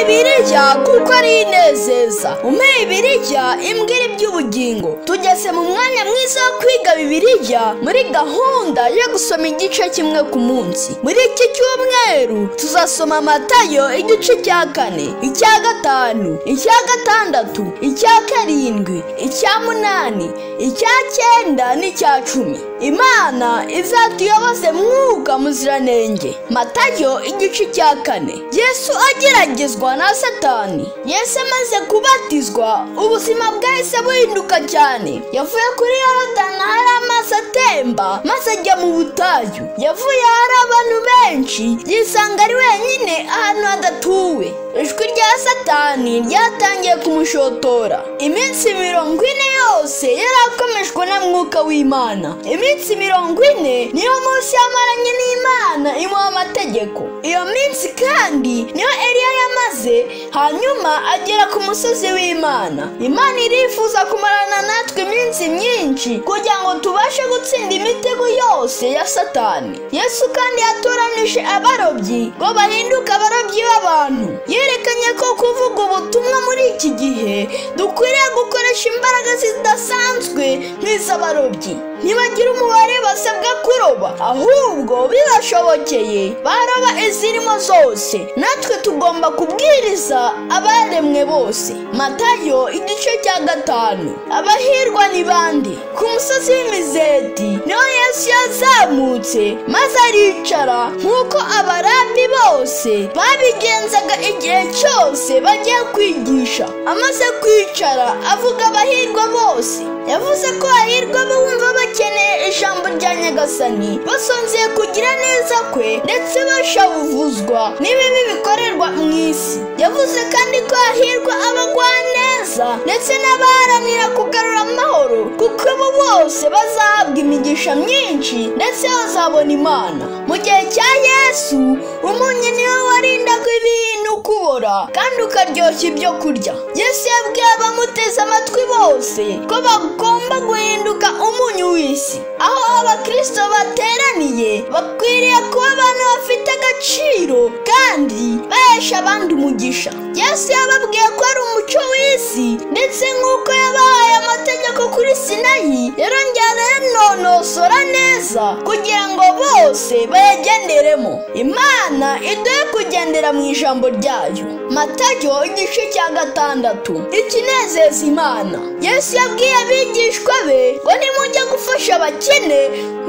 Bibiliya kuko ari inezeza. Umpe Bibiliya imbwira iby'ubugingo. Tugeze mu mwanya mwiza wo kwiga Bibiliya muri gahunda yo gusoma igice kimwe ku munsi. Muri iki cyumweru tuzasoma Matayo igice cya 4, icya 5, icya 6, icya 7, icya 8, icya 9 n'icya 10. Imana izatuyoboze mwuka muziranenge. Matayo igice cya 4. Yesu ageragezwa na Satani. Yesu amaze kubatizwa, ubuzima bwahise buhinduka cyane. Yavuye kuri Yorodani ahari amazi atemba, maze ajya mu butayu. Yavuye ahari abantu benshi, yisanga ari wenyine ahantu hadatuwe. Ijwi rya Satani ryatangiye kumushotora. Iminsi 40 yose yarakomejwe na mwuka w'Imana. Iminsi 40 niyo Mose yamaranye n'Imana imuha amategeko. Iyo minsi kandi niyo Eliya yamaze, hanyuma agera ku musozi w'Imana. Imana irifuza kumarana natwe iminsi myinshi kugira ngo tubashe gutsinda imitego yose ya Satani. Yesu kandi yatoranije abarobyi ngo bahinduke abarobyi b'abantu. Yerekanye ko kuvuga ubutumwa muri iki gihe dukwiriye gukoresha imbaraga zidasanzwe nk'iz'abarobyi. Ntibagira umubare basabwa kuroba, ahubwo bibashobokeye baroba izirimo zose. Natwe tugomba kubwiriza abaremwe bose. Matayo igice cya 5. Abahirwa ni bande? Ku musozi w'Imizeti niho Yesu yazamutse maze aricara, nk'uko abarabbi bose babigenzaga igihe cyose bagiye kwigisha. Amaze kwicara avuga abahirwa bose. Yavuze ko hahirwa bumva bakeneye ijambo rya Nyagasani, basonzeye kugira neza kwe, ndetse bashavuzwa n'ibibi bikorerwa mu isi. Yavuze kandi ko hahirwa abagwaneza ndetse n'abaharanira kugarura amahoro, kuko abo bose bazahabwa imigisha myinshi ndetse bazabona Imana. Mu gihe cya Yesu, umunyu niwe warindaga ibintu kubora kandi ukaryoshya ibyo kurya. Yesu yabwiye abamuteze amatwi bose ko bagomba guhinduka umunyu w'isi. Aho abakristo bateraniye bakwiriye kuba abantu bafite agaciro kandi bahesha abandi umugisha. Yesu yababwiye ko ari umucyo w'isi, ndetse nk'uko yabahaye amategeko kuri Sinayi, yarongera arayanonosora neza kugira ngo bose bayagenderemo. Imana iduhe kugendera mu ijambo ryayo. Matayo igice cya 6. Ikinezeza Imana. Yesu yabwiye abigishwa be ngo nimujya gufasha abakene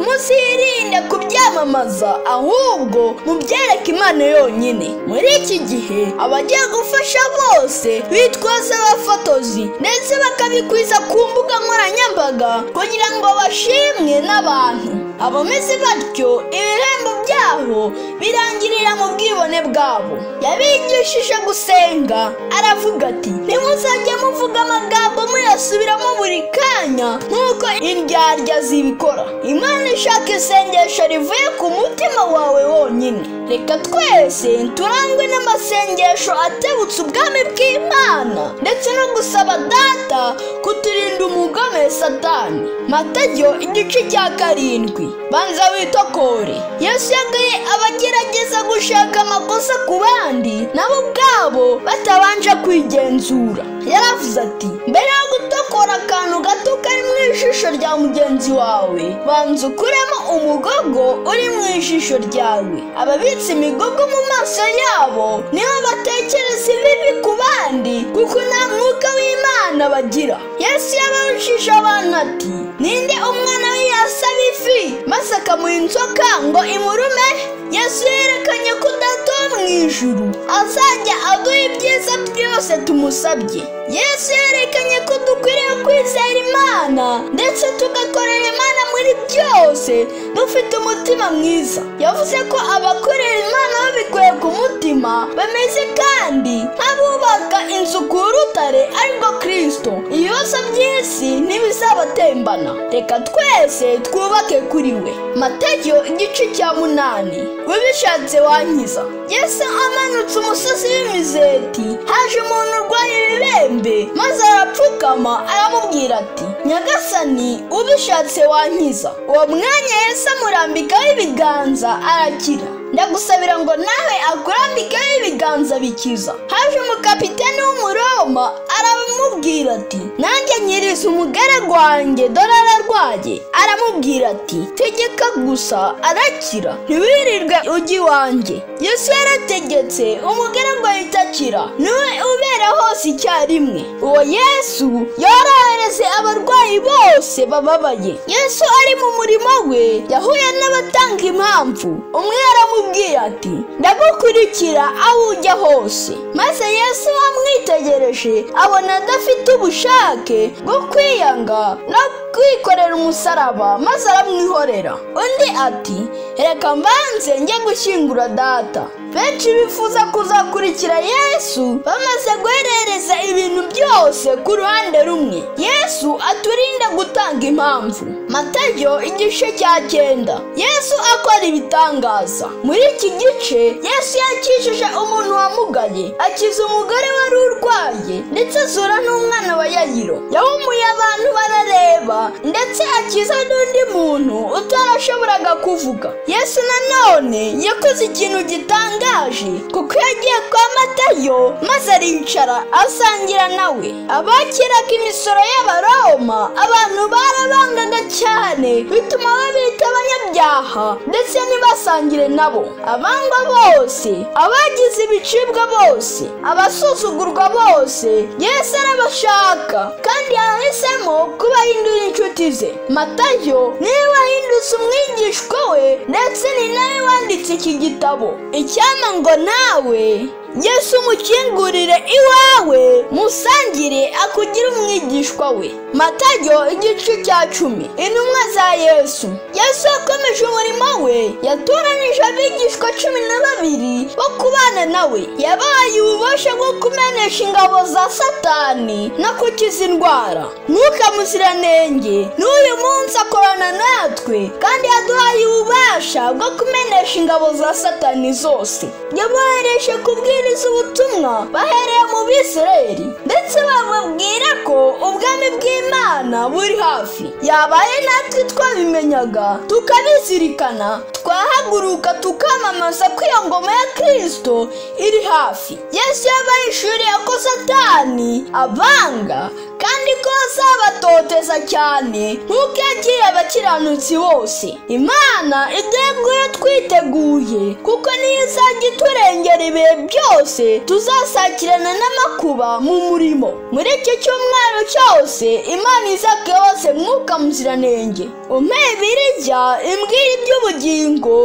muzirinde kubyamamaza, ahubwo mubyereke Imana yonyine. Muri iki gihe abagiye gufasha bose bitwaza abafotozi ndetse bakabikwiza ku mbuga nkoranyambaga kugira ngo bashimwe n'abantu. Abameze batyo ibihembo byabo birangirira mu bwibone bwabo. Yabigishije gusenga aravuga ati: ntimuzajye muvuga amagambo muyasubiramo buri kanya nk'uko indyarya zibikora. Imana ishaka isengesho rivuye ku mutima wawe wonyine. Reka twese turangwe n'amasengesho atebutse ubwami bw'Imana ndetse no gusaba Data kuturinda umugome Satani. Matayo igice cya 7. Banza witokore. Yesu yagaye abagerageza gushaka amakosa ku bandi nabo ubwabo batabanje kwigenzura. Yaravuze ati: mbere yo gutokora akantu gato kari mu ijisho rya mugenzi wawe, banza ukuremo umugogo uri mu ijisho ryawe. Ababitse imigogo mu maso yabo niho batekereza ibibi ku bandi, kuko nta mwuka w'Imana bagira. Yesu yababujije abantu ati: ninde umwana we yasaba ifi maze akamuha inzoka ngo imurume? Yesu yerekanye ko Data wo mu ijuru azajya aduha ibyiza byose tumusabye. Yesu yerekanye ko dukwiriye kwizera Imana ndetse tugakorera Imana muri byose dufite umutima mwiza. Yavuze ko abakorera Imana babikuye ku mutima bameze kandi nk'abubaka inzu ku rutare, ariko Kristo. Ibibazo by'isi ntibizabatembana. Reka twese twubake kuri we. Matayo igice cya 8. Ubishatse wankiza. Yesu amanutse umusozi w'Imizeti, haje umuntu urwaye ibibembe, maze arapfukama aramubwira ati: Nyagasani, ubishatse wankiza. Uwo mwanya Yesu amurambikaho ibiganza arakira. Ndagusabira ngo nawe akurambikeho ibiganza bikiza. Haje umukapiteni w'Umuroma aramubwira ati: nanjye nyiriza umugaragu wanjye, dore ararwaye. Aramubwira ati: tegeka gusa arakira, ntiwirirwe ujya iwanjye. Yesu yarategetse, umugaragu ahita akira, niwe ubera hose icyarimwe. Uwo Yesu yorohereze abarwayi bose bababaye. Yesu ari mu murimo we yahuye n'abatanga impamvu. Umwe yaramubwiye ati: ndagukurikira aho ujya hose. Maze Yesu amwitegereje abona adafite ubushake bwo kwiyanga no kwikorera umusaraba, maze aramwihorera. Undi ati: reka mbanze njye gushyingura data. Benshi bifuza kuzakurikira Yesu bamaze guherereza ibintu byose ku ruhande rumwe. Yesu aturinda gutanga impamvu. Matayo igice cya 9. Yesu akora ibitangaza. Muri iki gice Yesu yakijije umuntu wamugaye, akiza umugore wari urwaye, ndetse azura n'umwana wa Yayiro. Yahumuye abantu barareba, ndetse akiza n'undi muntu utarashoboraga kuvuga. Yesu nanone yakoze ikintu gitangaje, kuko yagiye kwa Matayo maze aricara asangira nawe. Abakiraga imisoro y'Abaroma abantu barabangaga cyane, bituma babita abanyabyaha ndetse ntibasangire nabo. Abangwa bose, abagize ibicibwa bose, abasuzugurwa bose, Yesu arabashaka kandi yahisemo kubahindura inshuti ze. Matayo niwe wahindutse umwigishwa we, ndetse ni nawe wanditse iki gitabo. Icyampa ngo nawe Yesu umukingurire iwawe, musangire akugire umwigishwa we. Matayo igice cya 10. Intumwa za Yesu. Yesu yakomeje umurimo we, yatoranije abigishwa 12 bo kubana nawe. Yabahaye ububasha bwo kumenesha ingabo za Satani no gukiza indwara. Mwuka Muziranenge n'uyu munsi akorana natwe, kandi yaduhaye ububasha bwo kumenesha ingabo za Satani zose. Yabohereje kubwiriza ubutumwa bahereye mu Bisirayeli, ndetse bababwira ko ubwami bw'Imana buri hafi. Yabaye natwe twabimenyaga tukabizirikana, twahaguruka tukamamaza ko iyo ngoma ya Kristo iri hafi. Yesu yabayishuriye ko Satani abanga kandi ko azabatoteza cyane nk'uko yagiye abakiranutsi bose. Imana iduhe twiteguye, kuko niyo izajya iturengera ibihe byose tuzasakirana n'amakuba mu murimo. Muri iki cyumweru cyose Imana izakuyobose Mwuka Muziranenge. Umpe ibirya, imbwira iby'ubugingo,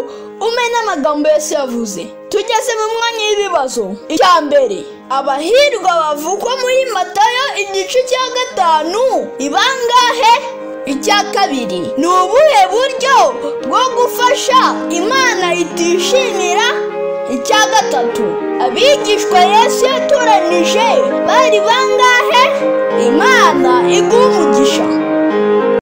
umpe n'amagambo Yesu yavuze. Tugeze mu mwanya w'ibibazo. Icya mbere, abahirwa bavugwa muri Matayo igice cya 5 ibangahe? Icya kabiri, ni ubuhe buryo bwo gufasha Imana itishimira? Icya gatatu, abigishwa Yesu yatoranije